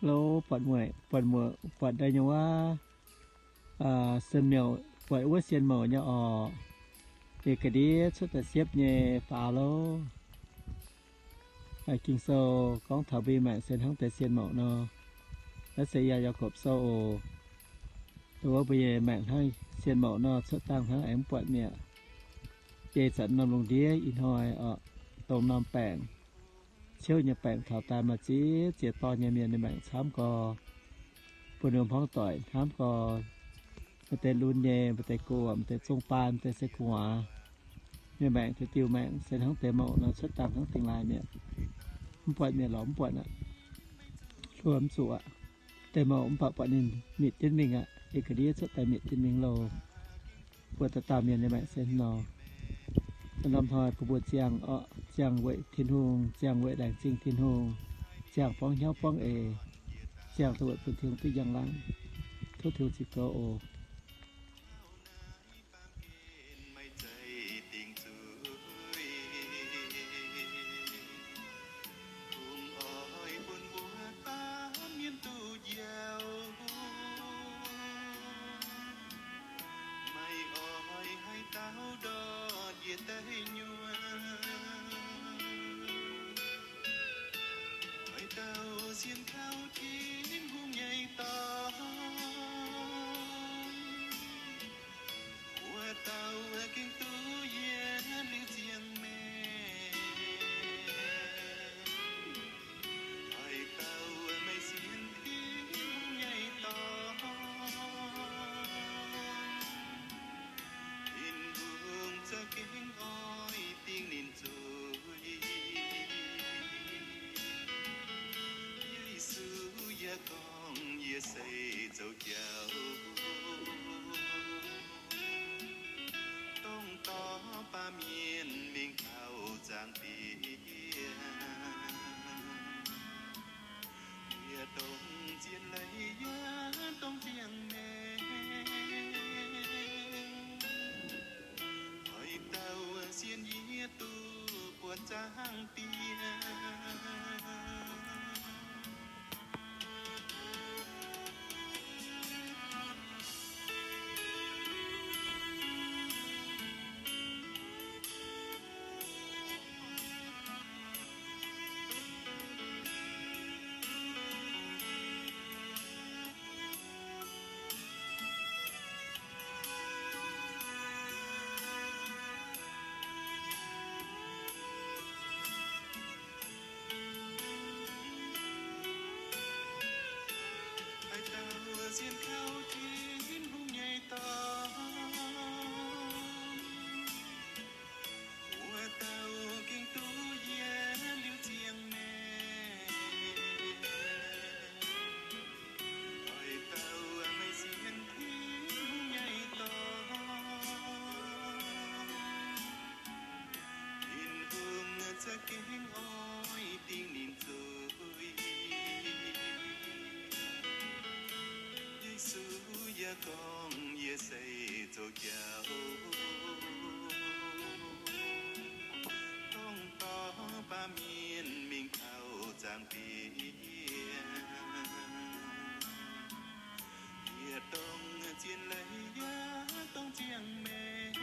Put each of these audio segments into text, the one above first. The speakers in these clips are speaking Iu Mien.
Lo, buatc mueic, buatc mueic, buatc daaih nyei wuov, sen mouc, buatc wuov sien mouc nyei orqc. Yie ga'ndiev cuotv daaih siepv nyei faaux lo. Ging-Sou gorngv taux mbuo maengc se hnangv deix sien mouc nor. Naaiv se yaac Yaagorpc Sou oc. Wuov mbuo nyei maengc hnangv sien mouc nor, cuotv dangh hnangv aengx mv buatc mi'aqv. Jei zanc norm lungh ndiev ih hnoi orqc, dongh norm baengc, ciouv nyei baengc taux daaih maaih ziex ziex dorn nyei mienh nyei maengc camv gorx, bun ninh hmuangv doic hnamv gorx, maaih deix lunx nyei, maaih deix gox, maaih deix zong baan, maaih deix se gu'nguaaz. Mienh maengc deix diuh maengc se hnangv deix mouc nor, cuotv dangh hnangv dingh laaix mi'aqv. Mv buatc mi'aqv lorqc, mv buatc aqv. Hluo mv zuqc aqv. Deix mouc mv baac buatc ninh mietc jienv mingh aqv. Yie ga'ndiev cuotv daaih mietc jienv mingh loh. Mbuo dauh dauh mienh nyei maengc se hnangv nor. Norm hnoi bun mbuo ziangh orqc, ziangh weic Tin-Hungh, ziangh weic laengz zingh Tin-Hungh, ziangh buangv hnyouv buangv eix, ziangh duqv weic bun Tin-Hungh duqv njang-laangc. Tov Tin-Hungh ziux goux oc. Kungx oix bun mbuo baamh mienh duqv njoux, maiv oix haaix dauh ndortv yie daaih nyuoqc. Oix dauh sienx kaux Tin-Hungh nyei dorn, wuov dauh gengh duqv yie liuz ziangh maengc. Oix dauh maiv sienx Tin-Hungh nyei dorn, Tin-Hungh za'gengh oix dingh ninh zuiz. Yesu yaac gorngv, yie se zoux jauv, dongh dorh baamh mienh mingh taux zaangc Diex. Yie dongh zien leiz yaac dongh ziangh maengc. Oix dauh sienx yie duqv buatc zaangc Diex. Haaix dauh sienx kaux Tin-Hungh nyei dorn, wuov dauh gengh duqv yie liuz ziangh maengc. Oix dauh maiv sienx Tin-Hungh nyei dorn, Tin-Hungh za'gengh oix dingh ninh zuiz. Yesu yaac gorngv, yie se zoux jauv, dongh dorh baamh mienh mingh taux zaangc Diex. Yie dongh zien leiz yaac dongh ziangh maengc.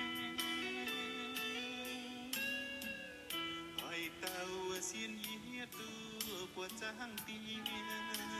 Oix dauh sienx yie duqv buatc zaangc Diex.